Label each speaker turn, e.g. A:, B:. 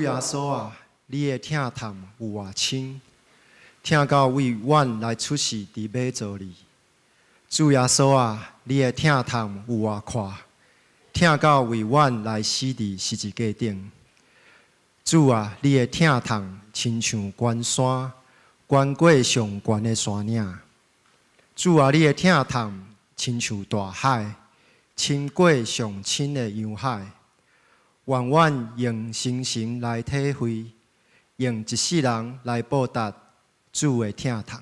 A: 耶穌啊，你的疼痛有偌深，疼到為阮來出世佇馬槽裡。主耶穌啊，你的疼痛有偌闊，疼到為阮來死佇十字架頂。主啊，你的疼痛親像懸山，懸過上懸的山嶺。主啊，你的疼痛親像大海，深過上深的洋海。願阮用生神來體會，用一世人來報答主的疼痛。